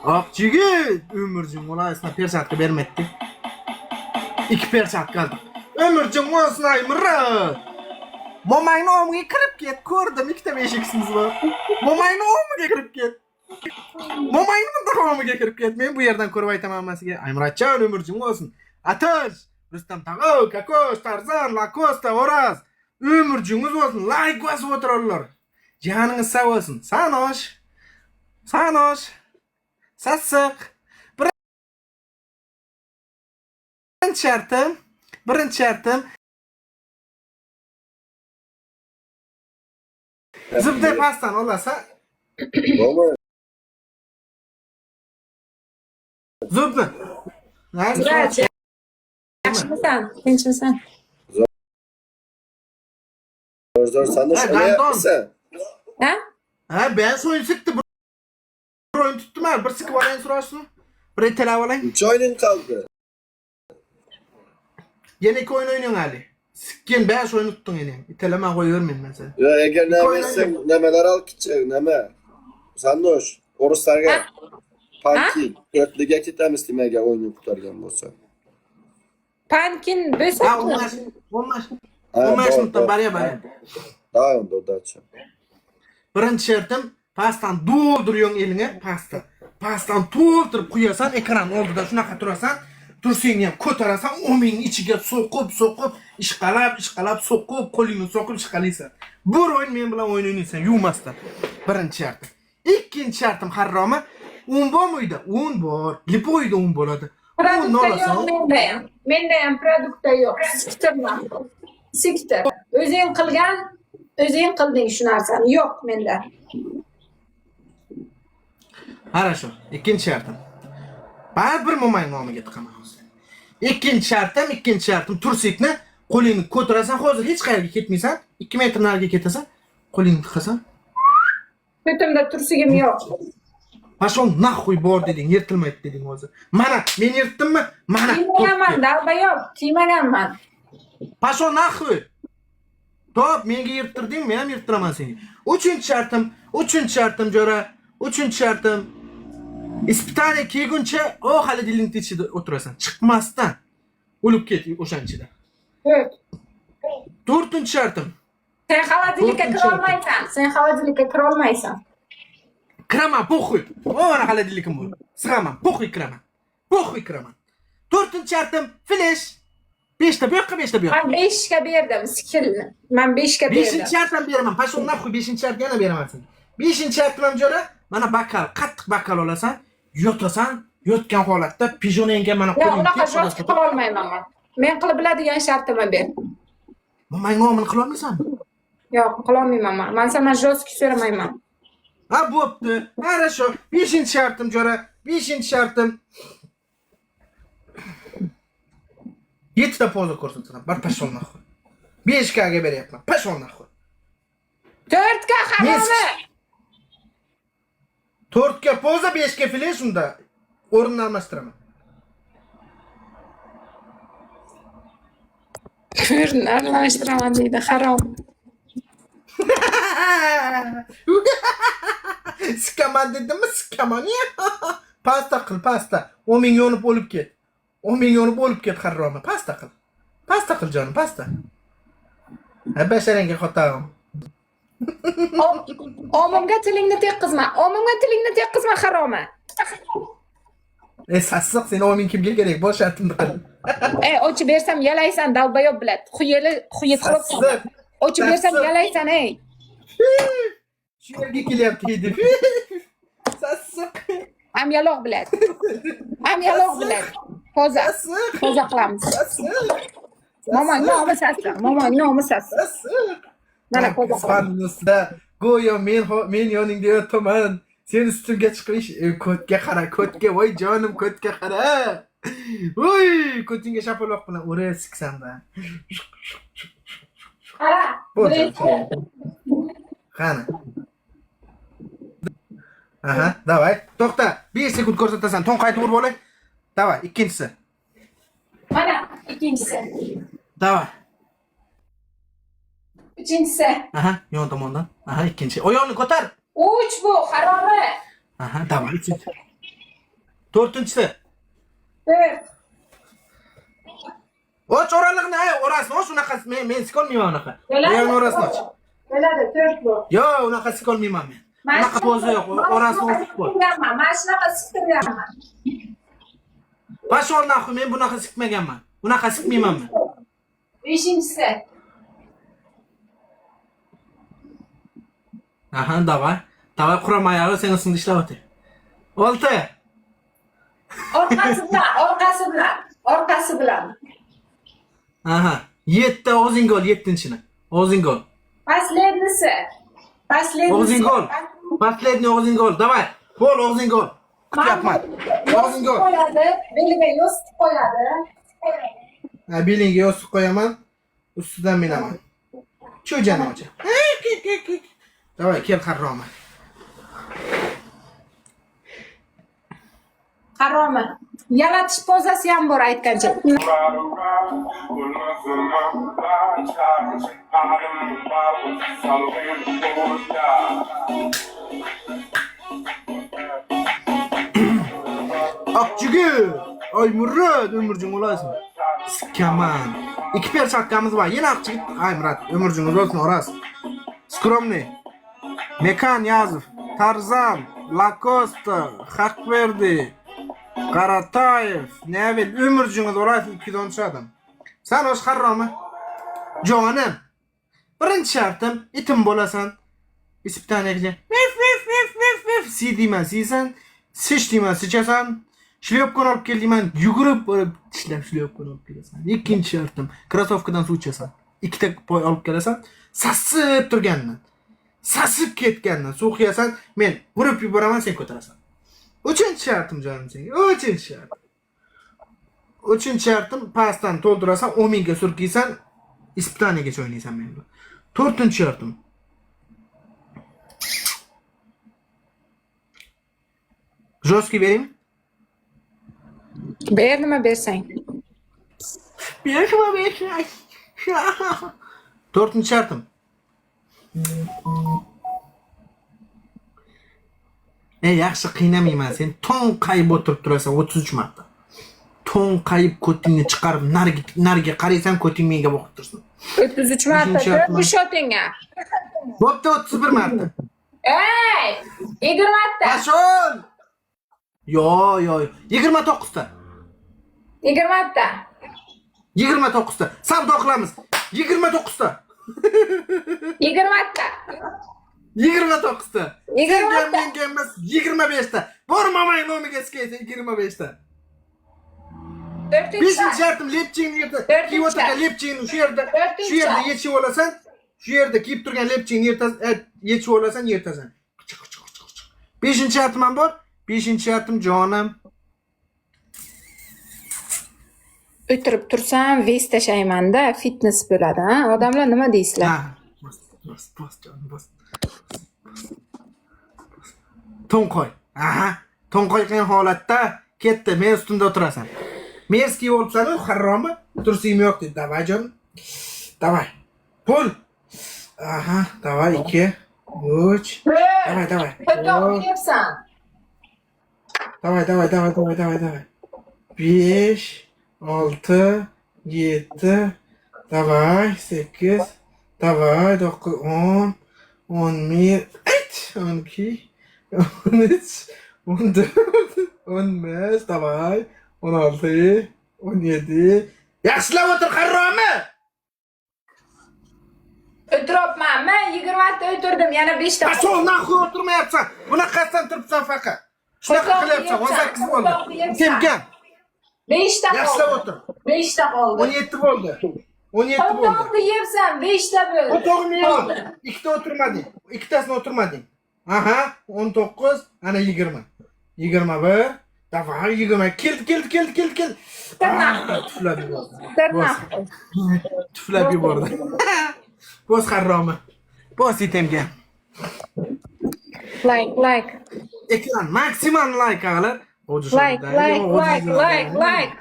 Akçigit ömürjüň bolaýsyn perçatka bermekdi. Iki perçatka aldyk. Ömürjüň bolsun Aýmyrat. Momaýyny omyňa kirip ket. Gördüm ikide beş iksimiz bar. Momaýyny omyňa kirip ket. Momaýyny munda omyňa kirip ket. Men bu ýerden görüp aýtamam men size. Aýmyratjan ömürjüň bolsun. Ataş, Rüstem Tagow, Kakoş, Tarzan, Lakosta, Oraz. Ömürjüňiz bolsun. Laýk basyp oturanlar. Janyňyz sag bolsun. Sanoş. Sanoş. Sasyk. Birinji şertim. Birinji şertim. Zıbde pastan olasa. Baba. Zıbde. Murat, yaxshimisan? Tinchmisan? Zor zor sen de Ha, şöyle gandon. yapmışsın. Ha? Ha ben soyun sıktı. Bir oyun tuttum ha. Bir sıkı alayım sorarsın. Bir etela alayım. 3 oyunun kaldı. Yine iki oyun oynuyorsun Ali. Sikken 5 oyun tuttun yine. İteleme koyuyorum ben seni. Ya eğer İki oyun nemesi nemeler al gidecek neme. Sen de hoş. Oruslarga. Pankin. Dörtlüge kitlemiştim eğer oyunu kurtargan bolsa. Pankin Ha bo'lsa. 15 15 Ha, 15 doğru, minuttan doğru. barya barya. Daha önde orada açacağım. Birinci şertim pastan dolduruyorsun eline pasta. Pastan to'ldirib quyasan ekran oldida shunaqa turasan. Tursang ham ko'tarasan, o'ming ichiga so'qib, so'qib, ishqalab, ishqalab, so'qib, qo'lingni so'qib ishqalaysan. Bir o'yin men bilan o'yin o'ynaysan, yuvmasdan. Birinchi shartim. Ikkinchi shartim harromi, un bormi uyda? Un bor. Lipo uyda un bo'ladi. Unni Продукта olasan. yo'q menda ham. Menda ham продукта yo'q. Siktirma. Siktir. O'zing qilgan, o'zing qilding shu narsani. Yo'q menda. Хорошо. Ikkinchi shartim. Baribir mo'may nomiga tiqaman hozir. Ikkinchi shartim, ikkinchi shartim tursikni qo'lingni ko'tarasan, hozir hech qayerga ketmaysan, 2 metr nariga ketasan, qo'lingni tiqasan. Ko'timda tursigim yo'q. Pashol нахуй bor deding, yirtilmaydi deding hozir. Mana, men yirtdimmi? Mana. Kiymaganman, dalbayob, kiymaganman. Pashol нахуй. Top, menga yirttirding, men ham yirttiraman senga. Uchinchi shartim, uchinchi shartim jo'ra, uchinchi shartim. Ispitaliya kelguncha o холодильник ichida o'tirasan, chiqmasdan. O'lib ket o'shaning ichida. To'rt. To'rtinchi shartim. Sen холодильник ka To'rtinchi kira olmaysan. Sen холодильник ka kira olmaysan. Kiraman, похуй. O mana холодильник im bor. Sig'aman, похуй kiraman. Похуй kiraman. To'rtinchi shartim flash. Beshta bu yoqqa, beshta bu yoqqa. Man 5 ga berdim skillni. Man 5 ga berdim. Beshinchi shart ham beraman. Pashon нахуй beshinchi shart yana beraman senga. Beshinchi shartim ham jo'ra, mana bakal, qattiq bakal olasan, yotasan, yotgan holatda peshonangga mana Yo'q, qo'lingni unaqa tep жёстко qila olmayman man. Men qilib biladigan shartimni ber. Momang nomini qilolmaysanmi? Yo'q, qilolmayman man. Man sendan жёстко so'ramayman. Ha, bo'pti. Хорошо. Beshinchi shartim jo'ra, beshinchi shartim. Yettita poza ko'rsataman. Bir pashon нахуй. 5K ga beryapman. Pashon нахуй. 4 ga haromi. 4 ga poza, 5 ga flesh unda. O'rnini almashtiraman. Ko'rni arallashtiraman deydi, harom. Sikaman dedimmi? Sikaman. Pasta qil, pasta. O'ming yonib o'lib ket. O'ming yonib o'lib ket harromi. Pasta qil. Pasta qil jonim, pasta. Ha, basharangga xotag'im. Omimga tilingni teqqizma. Omimga tilingni teqqizma haromi. E, sassiq seni o'ming kimga kerak? Bor shartimni qil. Ey, ochib bersam yalaysan, долбоёб блядь. Xuyeli xuyet qilib. Sassiq. Ochib bersam Sassiq. yalaysan, ey. Shu yerga kelyapti deydi. Sassiq. Am yaloq блядь. Am yaloq блядь. Toza. Sassiq. Toza qilamiz. Sassiq. Momang nomi sassiq. Momang nomi sassiq. Sassiq. Mana toza qilamiz. Ispanning ustida go'yo men men yoningda yotaman. Sen ustimga chiqish, ko'tga qara, ko'tga, voy jonim, ko'tga qara. Voy, ko'tingga shapaloq bilan urib siksanda. Qara. Bo'ldi. Birinchi. Qani. Aha, давай. To'xta, 5 sekund ko'rsatasan. To'n qaytib urib olay. Давай, ikkinchisi. Mana ikkinchisi. Давай. Uchinchisi. Aha, yon tomondan. Aha, ikkinchi. Oyog'ini ko'tar. 3 bu, haromi. Aha, давай uchinchi. To'rtinchisi. 4. Och oralig'ini, ay, orasini och, unaqa men sikolmayman unaqa. Bo'ladi. Ayolni orasini och. Bo'ladi, 4 bu. Yo, unaqa sikolmayman men. Unaqa poza yo'q, orasini ochib qo'y. Mana shunaqa siktirganman. Пошёл нахуй, men bunaqa sikmaganman. Bunaqa sikmayman men. 5-inchisi. Aha, давай. Давай quramayog'i sen ustingda ishlab o'tay. 6. Orqasi bilan, orqasi bilan, orqasi bilan. Aha. 7 og'zingga ol, 7-nchini. Og'zingga ol. Последний si. Последний si. Og'zingga ol. Последний og'zingga ol. Давай. Bo'l, og'zingga ol. Kutyapman. Og'zingga ol. Qo'yadi, beliga yostiq qo'yadi. Ha, belingga yostiq qo'yaman. Ustidan minaman. Cho'jani ocha. Давай, kel harroma. Haromi. Yalatish pozasi ham bor aytgancha. Oqchigi! Ay Murod, umrjing o'lasin. Sikkaman. Ikki perchatkamiz bor. Yana Oqchigit. Ay Murod, umrjingiz o'lsin, Oraz. Skromniy. Mekan Yazov, Tarzan, Lacosta, Haqverdi, Qaratayev, Nevil, umrjingiz o'lasin 213 odam. San o'sh harromi? Jonim. Birinchi shartim, itim bo'lasan. Испытание ga. Mif mif mif mif mif. Si deyman, siysan. Sich deyman, sichasan. Шлёпка ni olib kel deyman, yugurib borib tishlab шлёпка ni olib kelasan. Ikkinchi shartim, krossovkadan suv ichasan. Ikkita poy olib kelasan, sasib turgandan. Sasib ketgandan suv quyasan, men urib yuboraman, sen ko'tarasan. Uchinchi shartim jonim senga. Uchinchi shart. Uchinchi shartim pastdan to'ldirasan, 10 mingga surkiysan, испытание gacha o'ynaysan men bilan. To'rtinchi shartim. Жесткий beraymi? Ber, nima bersang. Berma, berma. To'rtinchi shartim. Yaxshi qiynamayman sen. To'nqayib o'tirib turasan 33 marta. To'nqayib ko'tingni chiqarib nariga qaraysan, ko'ting menga boqib tursin. 33 marta. Beshinchi shartim. Bu shotingga. Bo'pti, 31 marta. Ey, 20 ta. Пошёл! Yo, yo, 29 ta. 20 ta. 29 ta. Savdo qilamiz. 29 ta. 20 ta. 29 ta. 20 ta. Menga emas, 25 ta. Bor mamang nomiga sikaysan 25 ta. To'rtinchi Beshinchi shart. shartim lepchingni yerda To'rtinchi kiyib o'tirgan shart. lepchingni shu yerda, To'rtinchi shu yerda shart. yechib olasan. Shu yerda kiyib turgan lepchingni yechib olasan, yirtasan. Beshinchi shartim ham bor. Beshinchi shartim jonim. O'tirib tursam, вес tashlayman-da, fitness bo'ladi, ha? Odamlar nima deysizlar? Ha. Bos, bos, bos jonim, bos. To'nqoy. Aha. To'nqoygan holatda ketdi, men ustimda o'tirasan. Мерзкий bo'libsan-u, harromi? Tursingmi yo'q dedi. Давай jonim. Давай. Pul. Aha, давай 2, 3. Давай, давай. Qo'toq yeyapsan. Давай, давай, давай, давай, давай, давай. 5, 6, 7, давай, 8, давай, 9, 10, 11, 12, 13, 14, 15, давай, 16, 17. Yaxshilab o'tir, harromi! O'tiribman. Men 20 ta o'tirdim, yana 5 ta. Пошёл нахуй o'tirmayapsan. Bunaqasidan turibsan faqat. Shunaqa Qo'toq qilyapsan. yeyapsan, 18 bo'ldi. qo'toq yeyapsan. Temkan. 5 ta Yaxshilab qoldi. o'tir. 5 ta qoldi. 17 bo'ldi. 17 bo'ldi. Qo'toqni yeyapsan, 5 ta bo'ldi. O'tog'im yo'q. Ikkita o'tirmading. Ikkitasini o'tirmading. Aha, 19, ana 20. 21. Давай 20. Keldi, keldi, keldi, keldi, keldi. Tirnoq. Ah, tuflab yubordi. Tirnoq. Tuflab yubordi. Bos harromi. Bos itemga. Like, like. Ekran maksimal like ağlar. Like, like, like, like, like.